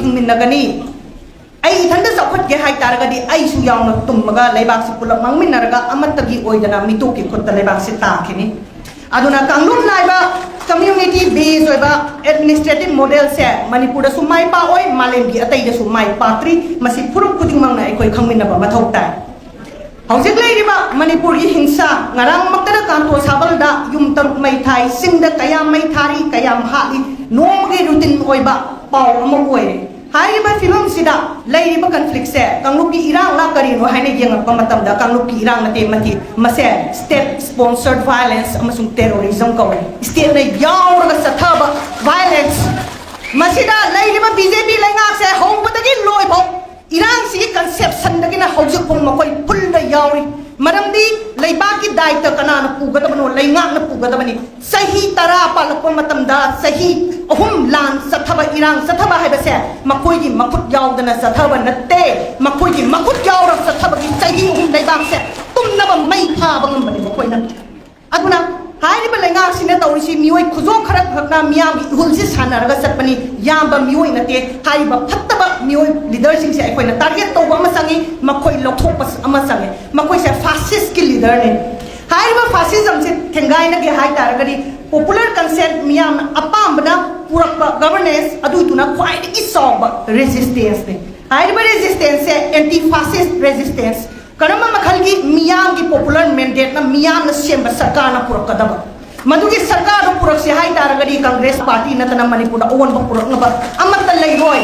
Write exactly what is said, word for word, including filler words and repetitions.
ꯍꯤꯡꯃꯤꯟꯅꯒꯅꯤ꯫ ꯑꯩ ꯏꯊꯟꯗ ꯆꯥꯎꯈꯠꯀꯦ ꯍꯥꯏꯇꯥꯔꯒꯗꯤ ꯑꯩꯁꯨ ꯌꯥꯎꯅ ꯇꯨꯝꯃꯒ ꯂꯩꯕꯥꯛꯁꯤ ꯄꯨꯂꯞ ꯃꯥꯡꯃꯤꯟꯅꯔꯒ ꯑꯃꯠꯇꯒꯤ ꯑꯣꯏꯗꯅ ꯃꯤꯇꯣꯞꯀꯤ ꯈꯨꯠꯇ ꯂꯩꯕꯥꯛꯁꯤ ꯇꯥꯈꯤꯅꯤ꯫ ꯑꯗꯨꯅ ꯀꯥꯡꯂꯨꯞ ꯅꯥꯏꯕ community based ꯑꯣꯏꯕ administrative model ꯁꯦ ꯃꯅꯤꯄꯨꯔꯗꯁꯨ ꯃꯥꯏ ꯄꯥꯛꯑꯣꯏ, ꯃꯥꯂꯦꯝꯒꯤ ꯑꯇꯩꯗꯁꯨ ꯃꯥꯏ ꯄꯥꯛꯇ꯭ꯔꯤ꯫ ꯃꯁꯤ ꯐꯨꯔꯨꯞ ꯈꯨꯗꯤꯡꯃꯛꯅ ꯑꯩꯈꯣꯏ ꯈꯪꯃꯤꯟꯅꯕ ꯃꯊꯧ ꯇꯥꯏ꯫ ꯍꯧꯖꯤꯛ ꯂꯩꯔꯤꯕ ꯃꯅꯤꯄꯨꯔꯒꯤ ꯍꯤꯡꯁꯥ, ꯉꯔꯥꯡꯃꯛꯇꯅ ꯀꯥꯟꯇꯣ ꯁꯥꯕꯜꯗ ꯌꯨꯝ ꯇꯔꯨꯛ ꯃꯩ ꯊꯥꯏ, ꯆꯤꯡꯗ ꯀꯌꯥꯝ ꯃꯩ ꯊꯥꯔꯤ, ꯀꯌꯥꯝ ꯍꯥꯠꯂꯤ, ꯅꯣꯡꯃꯒꯤ routine ꯑꯣꯏꯕ ꯄꯥꯎ ꯑꯃ ꯑꯣꯏꯔꯦ꯫ ꯍꯥꯏꯔꯤꯕ ꯐꯤꯕꯝꯁꯤꯗ ꯂꯩꯔꯤꯕ conflict ꯁꯦ ꯀꯥꯡꯂꯨꯞꯀꯤ ꯏꯔꯥꯡꯂ ꯀꯔꯤꯅꯣ ꯍꯥꯏꯅ ꯌꯦꯡꯉꯛꯄ ꯃꯇꯝꯗ ꯀꯥꯡꯂꯨꯞꯀꯤ ꯏꯔꯥꯡ ꯅꯠꯇꯦ, ꯃꯁꯤ state sponsored violence ꯑꯃꯁꯨꯡ terrorism ꯀꯧꯏ꯫ State ꯅ ꯌꯥꯎꯔꯒ ꯆꯠꯊꯕ violence꯫ ꯃꯁꯤꯗ ꯂꯩꯔꯤꯕ BJP ꯂꯩꯉꯥꯛꯁꯦ ꯍꯧꯕꯗꯒꯤ ꯂꯣꯏꯐꯥꯎ ꯏꯔꯥꯡꯁꯤꯒꯤ conception ꯗꯒꯤꯅ ꯍꯧꯖꯤꯛ ꯐꯥꯎ ꯃꯈꯣꯏ full ꯗ ꯌꯥꯎꯔꯤ꯫ ꯃꯔꯝꯗꯤ ꯂꯩꯕꯥꯛꯀꯤ ꯗꯥꯏꯇ ꯀꯅꯥꯅ ꯄꯨꯒꯗꯕꯅꯣ? ꯂꯩꯉꯥꯛꯅ ꯄꯨꯒꯗꯕꯅꯤ꯫ ꯆꯍꯤ ꯇꯔꯥ ꯄꯥꯜꯂꯛꯄ ꯃꯇꯝꯗ ꯆꯍꯤ ꯑꯍꯨꯝ ꯂꯥꯟ ꯆꯠꯊꯕ, ꯏꯔꯥꯡ ꯆꯠꯊꯕ ꯍꯥꯏꯕꯁꯦ ꯃꯈꯣꯏꯒꯤ ꯃꯈꯨꯠ ꯌꯥꯎꯗꯅ ꯆꯠꯊꯕ ꯅꯠꯇꯦ꯫ ꯃꯈꯣꯏꯒꯤ ꯃꯈꯨꯠ ꯌꯥꯎꯔꯒ ꯆꯠꯊꯕꯒꯤ ꯆꯍꯤ ꯑꯍꯨꯝ ꯂꯩꯕꯥꯛꯁꯦ ꯇꯨꯝꯅꯕ ꯃꯩ ꯊꯥꯕ ꯉꯝꯕꯅꯤ ꯃꯈꯣꯏꯅ꯫ ꯑꯗꯨꯅ ꯍꯥꯏꯔꯤꯕ ꯂꯩꯉꯥꯛꯁꯤꯅ ꯇꯧꯔꯤꯁꯤ ꯃꯤꯑꯣꯏ ꯈꯨꯖꯣ ꯈꯔ ꯈꯛꯅ ꯃꯤꯌꯥꯝꯒꯤ ꯏꯍꯨꯜꯁꯤ ꯁꯥꯟꯅꯔꯒ ꯆꯠꯄꯅꯤ꯫ ꯌꯥꯝꯕ ꯃꯤꯑꯣꯏ ꯅꯠꯇꯦ꯫ ꯍꯥꯏꯔꯤꯕ ꯐꯠꯇꯕ ꯃꯤꯑꯣꯏ leader ꯁꯤꯡꯁꯦ ꯑꯩꯈꯣꯏꯅ target ꯇꯧꯕ ꯑꯃ ꯆꯪꯉꯤ, ꯃꯈꯣꯏ ꯂꯧꯊꯣꯛꯄ ꯑꯃ ꯆꯪꯉꯤ꯫ ꯃꯈꯣꯏꯁꯦ fascist ꯀꯤ leader ꯅꯤ꯫ ꯍꯥꯏꯔꯤꯕ fascism ꯁꯦ ꯊꯦꯡꯒꯥꯏꯅꯒꯦ ꯍꯥꯏ ꯇꯥꯔꯒꯗꯤ popular consent, ꯃꯤꯌꯥꯝꯅ ꯑꯄꯥꯝꯕꯅ ꯄꯨꯔꯛꯄ governance ꯑꯗꯨꯗꯨꯅ ꯈ꯭ꯋꯥꯏꯗꯒꯤ ꯆꯥꯎꯕ resistance ꯅꯤ꯫ ꯍꯥꯏꯔꯤꯕ resistance ꯁꯦ anti fascist resistance꯫ ꯀꯔꯝꯕ ꯃꯈꯜꯒꯤ? ꯃꯤꯌꯥꯝꯒꯤ popular mandate ꯅ ꯃꯤꯌꯥꯝꯅ ꯁꯦꯝꯕ ꯁꯔꯀꯥꯔꯅ ꯄꯨꯔꯛꯀꯗꯕ꯫ ꯃꯗꯨꯒꯤ ꯁꯔꯀꯥꯔꯗꯨ ꯄꯨꯔꯛꯁꯤ ꯍꯥꯏ ꯇꯥꯔꯒꯗꯤ Congress party ꯅꯠꯇꯅ ꯃꯅꯤꯄꯨꯔꯗ ꯑꯑꯣꯟꯕ ꯄꯨꯔꯛꯅꯕ ꯑꯃꯠꯇ ꯂꯩꯔꯣꯏ꯫